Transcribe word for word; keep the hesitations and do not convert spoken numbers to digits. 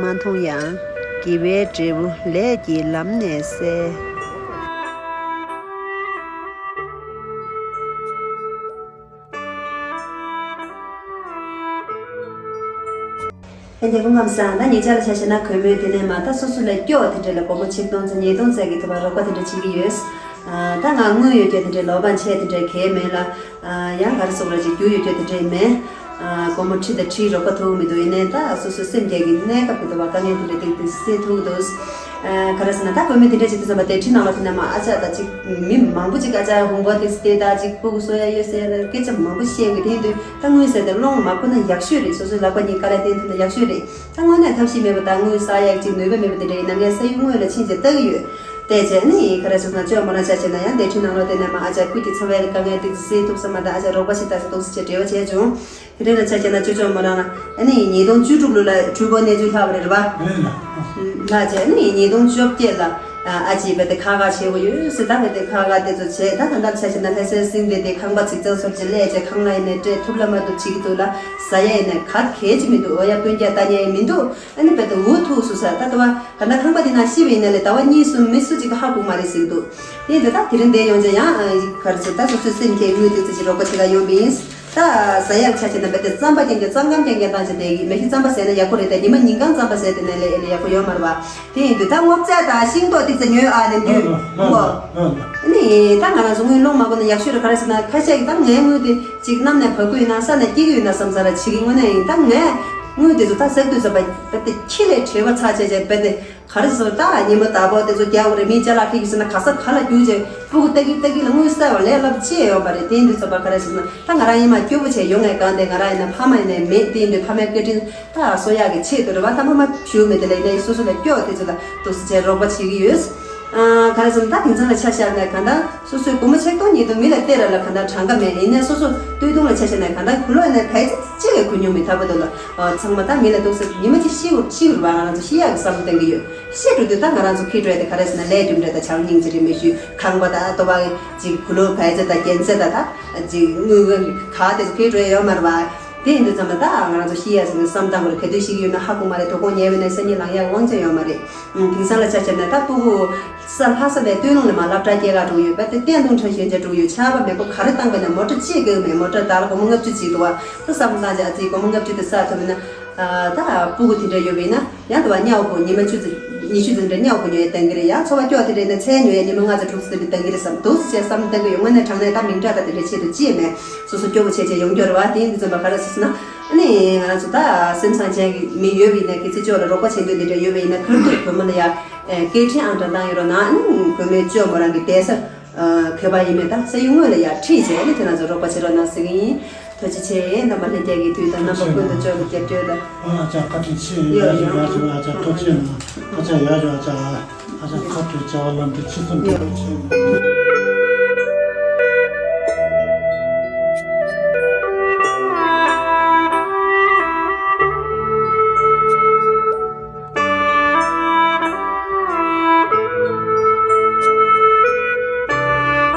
མ་མཐོང་ཡང་། དགེ་བའི་འབྲས་བུ་ལས་ཀྱི་ལམ་ནས་གསལ། ལྷན་རྒྱས་སྐུ་ཁམས་བཟང་། ད་ཉེ་ཆར་ལ་ཆ་བཞག་ན་གུས་མོས་དེ་ནས་མ་ད་སོ་སོ་ལས་སྐྱོ་བ་དེ་འདྲ་ལ་སྒོར་མོ་ཆིག་སྟོང་ཙམ་ཉིས་སྟོང་ཙམ་གྱི་ཐུབ་པ་རོགས་པ་དེ་འདྲ་བྱེད་ཀྱི་ཡོད། ཨ་ད་ང་དངུལ་ཡོད་རྒྱུ་དེ་འདྲའི་ལོ་བ་ཆེ་དེ་འདྲའི་གལ་མེད་ལ། ཨ་ཡང་ག་རེ་ཟེར་དགོས་རེད། ཅིག་རྒྱུ་ཡོད་རྒྱུ་དེ་འདྲའི་མེད། ཨ་སྒོར་མོ་ཁྲི་དང་ཁྲིའི་རོགས་པ་ཐུབ་མི་འདུག་ཡིན་ནའི་ད་སོ་སོའི་སེམས་རྒྱ་གི་གནས་སྐབས་ཀྱི་འདུག་བ་དཀའ་ངལ་དེ་འདྲ་དེ་དེ་སེལ་ཐུབ་ཀྱི་འདུག་ཨ་ག་རེ་ཟེར་ན་ད་གུས་མོས་དེ་འདྲ་བྱེད་དུས་ཙམ་པ་དེ་ཁྲི་ནང་ལ་དེ་ནས་མ་ཨ་ཅག་ད་ཅིག་མི་མང་པོ་ཅིག་ཨ་ཅག་ཧུང་པོ་དེ་སྟེ་ད་ཅིག་སྤུ་གུ་གསོ་ཡ་ཡོད་ཟེར་ཡ་ལ་སྐད་ཆ་མང་པོ་བཤད་དགོས། དེ་ཡིན་དུས་ད་དངུལ་ཟེར་དེ་སློང་མ་ཁུར་ན་ཡག་ཤོས་རེད། སོ་སོའི་ལག་པ་གཉིས་དཀའ་ལས་བརྟེན་ཐུབ་ན་ཡག་ཤོས་རེད། ད་དངོས་གནས་ཐབས་ཤེས་མེད་པ་དང་དངུལ་བསགས་ཡག་ཅིག་ནུས་པ་མེད་པ་དེ་འདྲ་ཡིན་ན་ངས་ས་ཡུལ་དངོས་ལ་ཕྱིན་བྱས་ལྟ་གི་ཡོད། བལྟས་བྱས་ནི་ག་རེ་ཟེར་ན་ཅོ་མོ་རང་ཆ་བྱས་ན་ཡང་འདས་ཁྲི་ནང་ལོགས་དེ་ནས་མ་ཨ་ཅག་ཁུར་གྱི་ཚ་བའི་དཀའ་ངལ་ཏིག་ཙི་སེལ་ཐུབ་ས་མ་ད་ཨ་ཅག་རོགས་པ་ཞིག་ལྟ་ས་འདུག་ཟེར་བྱས་འབྲེལ་བ་བྱས་བྱུང་། དེ་འདྲ་ལ་ཆ་བྱས་ན་ཅོ་ཅོ་མོ་རང་ལ་ཨ་ནི་ཉིས་སྟོང་བཅུ་དྲུག་ལོ་ལ་འཕྲུལ་འཁོར་གནས་ཚུལ་ལྷག་པ་རེད་རེད་བ། ལྷག་བྱས་ནི་ཉིས་སྟོང་བཅོ་བརྒྱད་ལ་ཨ་ཅིག་བལྟས་ཏེ་ཁ་ཁ་བྱེད་དགོས་ཡོད་ཟེར། ད་བལྟས་ཏེ་ཁ་ཁ་དེ་ཚོ་བྱས། ད་ད་ལྟ་ཆ་བྱས་ན་ལྷ་སའི་སྲིང་དེ་དེ་ཁང་པ་ཚིག་ཚང་སོར་གྱི་ལས་བྱས་ཁང་གླ་ཡིན་ནའི་སྤྲད་ཐུབ་ལ་མ་ཐུབ་བྱེད་ཀྱི་འདུག་ལ། ཟ་ཡ་ཡིན་ནའི་ག་གལ་ཅིག་མི་འདུག་འོ་ཡ་སྤུན་ཀྱག་ལྟ་ཉན་ཡང་མི་འདུག་ཨ་ནི་བལྟས་ཏེ་འུ་ཐུག་སུ་ས་ད་ལྟ་བ་ག་ན་ཁང་པ་དེ་ན་ཤི་བ་ཡིན་ན་ལས་ཟླ་བ་གཉིས་གསུམ་མི་སུ་གཅིག་གི་ཧ་གོ་མ་རེད་ཟེར་གྱི་འདུག་དེ་འདི་ད་དེ་རིང་འདས་ཡོང་ཅེ་ཡང་ག་རེ་ཟེར། ད་སོ་སོའི་སེམས་ཁྱེད་དངུལ་ཏིག་ཙི་ཅིག་རོགས་པ་བྱེད་ག་ཡོང་བ་ཡིན། ད་ཟ་ཡག་ཆ་བྱས་ན་བལྟས་ཏེ་རྩམ་པ་རྐྱང་རྐྱང་རྩམ་སྐམ་རྐྱང་རྐྱང་བཏང་བྱས་བསྡད་ཀྱི་མེད་ཤི། རྩམ་པ་ཟས་ན་ཡག་པོ་རེད་དེ། ཉི་མ་ཉིན་གང་རྩམ་པ་ཟས་དེ་ནས་ལས་ཨེ་ལས་ཡག་པོ་ཡོད་མ་རེད་བ། དེ་ཡིན་དུས་ད་སྔོ་ཚལ་དང་ཤིང་ཏོག་ཏིག་ཙི་ཉོས་ཨ་ནས་འདུས་ཨོ་ཨོ་ནི་ད་ང་རང་ཚོ་དངུལ་སློང་མ་དགོས་ན་ཡག་ཤོས་རེད། ག་རེ་ཟེར་ན་ཁ་ཤས་ཀྱིས་ད་ངའི་དངུལ་དེ་ཅིག་གནམ་ནས་བབས་ཀྱི་ཡོད་ན་ས་ནས་སྐྱེ་གི་ཡོད་ན་བསམ་ས་ར་བྱེད་ཀྱི་དངོས་གནས་ཡིན། ད་ངས་དངུལ་དེ་ཚོ་ད་ཟག་དུས་ཚོད་པ་བལྟས་ཏེ་ཁྱི་ལས་བྲེལ་བ་ཚ་བྱས་བྱས་བལྟས་ཏེ། ག་རེ་ཟེར་ད་ཉི་མ་དྭགས་པོ་དེ་ཚོ་རྒྱག་དགོས་རེད། མི་ཅ་ལག་ཁྱེར་གྱི་ཟེར་ན་ག་ས་ག་ལ་རྒྱུག་བྱས་སྤུ་གུ་ལྟ་གི་ལྟ་གི་ལ་དངུལ་གསར་བ་ལས་སླ་པོ་ཅི་ཡོད་པ་རེད། དེ་ཡིན་དུས་ཚོད་པ་ག་རེ་ཟེར་ན་ད་ང་རང་ཡིན་མ་སྐྱོ་པོ་བྱས་ཡོང་ངས་གང་དེ་ང་རང་ཡིན་ན་ཕ་མ་ཡིན་ནའི་མེད། དེ་ཡིན་དུས་ཕ་མའི་བཀའ་དྲིན་ད་གསོ་ཡག་གི་ཆེད་དུ་རེད་བ། ད་ཕ་མ་བཞུགས་མེད་དེ་ལས་ནས་སོ་སོ་ལ་སྐྱོ་དེ་ཚོ་ལ་འདུག་སེ་བྱས་རོགས་པ་བྱེད་ཀྱི་ཡོད། ཨ་ག་རེ་ཟེར་ན་ད་དེང་སང་ལ་ཆ་བཞག་ན་གང་ལྟར་སོ་སོའི་སྒོར་མོ་ཆིག་སྟོང་ཉིས་སྟོང་མི་ལ་སྟེར་ར་ལ་གང་ལྟར་གྲངས་ཀ་མེད། ཡིན་ནའི་སོ་སོ་སྟོད་ཐུང་ལ་ཆ་བཞག་ན་གང་ལྟར་གུ་ལོ་ཡིན་ན་ཕལ་ཆེར་གཅིག་ལས་གུ་ཉུང་མི་ཐ་བ་འདུག་ལ། ཨ་ཚང་མ་ད་མི་ལ་འདུག་སེ་ཉི་མ་གཅིག་ཤི་ཤི་རུ་བ་ང་རང་ཚོ་ཤི་ཡག་གི་བསམ་བློ་གཏོང་གི་ཡོད། ཤི་འགྲོ་དུས་ད་ང་རང་ཚོ་ཁེ་འགྲོ་ཡ་དེ་ག་རེ་ཟེར་ན་ལས་རྒྱུ་འབྲས་དང་བྱམས་སྙིང་རྗེ་རེད། མི་ཤུ་ཁང་པ་ད་ལྟོ་བ་ཅིག་གུ་ལོ་ཕལ་ཆེར་ད་རྒྱན་ཆ་ད་ད་ཅིག་དངུལ་ག་དེ་ཚོ་ཁེ་འགྲོ་ཡ་ཡོད་མ་རེད་བ། དེ་ཡིན་དུས་ཙམ་ལ་ད་ང་རང་ཚོ་ཤི་ཡ་ཟེར་ནས་བསམ་བཏང་དགོས་རེད། ག་དུས་ཤི་གི་ཡོད་ན་ཧ་གོ་མ་རེད། དོ་དགོང་ཉལ་བའི་ནས་སང་ཉིན་ལངས་ཡག་དབང་ཆ་ཡོད་མ་རེད། ཨུམ། དེང་སང་ལ་ཆ་བཞག་ན་ད་སྤུ་གུ་ས་ལྷ་ས་བའི་སྟོད་ལུང་ལ་མ་སློབ་གྲྭ་སྐྱེལ་ག་འགྲོ་ཡོད་པ་དེ་བརྟན་ཐུང་ཁྲ་ཞོན་ཆ་འགྲོ་ཡོད། ཆར་པ་མེད་པོ་ག་རེ་བཏང་པ་ན་མོ་ཊ་གཅིག་དགོས་མེད། མོ་ཊ་ད་ལ་སྒོར་མོ་ལྔ་བཅུ་ཅིག་འདུག་བ། ད་བསམ་བློ་བཏང་བྱས་ཨ་ཙི་སྒོར་མོ་ལྔ་བཅུ་དེ་བསགས་ཐུབ་ན། ཨ་ད་སྤུ་གུ་དེ་འདྲ་ཡོད་པ་ཡིན་ན་ཡང་དུ་བ་སྨྱོ་ཧྥུ་ཉི་མ་བཅུ་ཙམ་ཉི་ཤུ་ཙམ་འདྲ་སྨྱོ་ཧྥུ་ཉོ་ཡ་བཏང་གི་རེད། ཡང་འཚོ་བ་སྐྱོ་དེ་རེད་ན་ཚལ་ཉོ་ཡ་ཉི་མ་ལྔ་ཙམ་དྲུག་ཙམ་དེ་འདྲ་བཏང་གི་རེད་བསམ་འདུག་ཟེར་བྱས་བསམ་བློ་བཏང་གི་ཡོད། དངོས་གནས་དྲང་གནས་ད་མིང་གྲགས་དང་དེ་འདྲ་ཆེད་དུ་ཅི་ཡང་མེད། སོ་སོ་སྐྱོ་བོ་བྱས་བྱས་ཡོང་རྒྱུ་རེད་བ། དེ་ཡིན་དུས་ཙམ་པ་ག་རེ་ཟེར་ན། ཨ་ནི་ང་རང་ཚོ་ད་སེམས་བཟང་ཅན་གྱི་མི་ཡོད་པ་ཡིན་ན་གལ་སྲིད་ཅོ་ལ་རོགས་པ་བྱེད་འདོད་འདི་འདྲ་ཡོད་པ་ཡིན་ན་ཁ་ཐུག་བུ་མོ་ལ་ཡ་སྐད་འཕྲིན་ཨང་གྲངས་བཏང་ཡོད་རོགས་གནང་། ཨ་ནི་བུ་མོའི་ཅོ་མོ་རང་གི་བསྡད་ས་ག་པར་ཡིན་མིན་ད་ས་ཡུལ་དངོས་ལ་ཡ་ཁྲིད་བྱས་ཨ་ནི་དེ་ང་ཚོ་རོགས་པ་བྱེད་རོགས་གནང་ཟེར་གི་ཡིན། ཐུགས་རྗེ་ཆེ། རྣམ་པ་ལྷན་རྒྱས་ཀྱི་དུས་དང་རྣམ་པ་ཀུན་ཏུ་ཅོ་ལ་རྒྱབ་སྐྱོར་དང་། ཨ་ཅག་བཀའ་དྲིན་ཆེ། ཡ་ཡ་ཡ་ཡ་ཨ་ཅག་ཐུགས་རྗེ་གནང་། ཨ་ཅག་ཡ་ཡ་ཨ་ཅག་ཨ་ཅག་ཁ་ཐུག་བྱ་བ་ལམ་འགྲོ་ཆེ་སོང་། ཐུགས་རྗེ་ཆེ།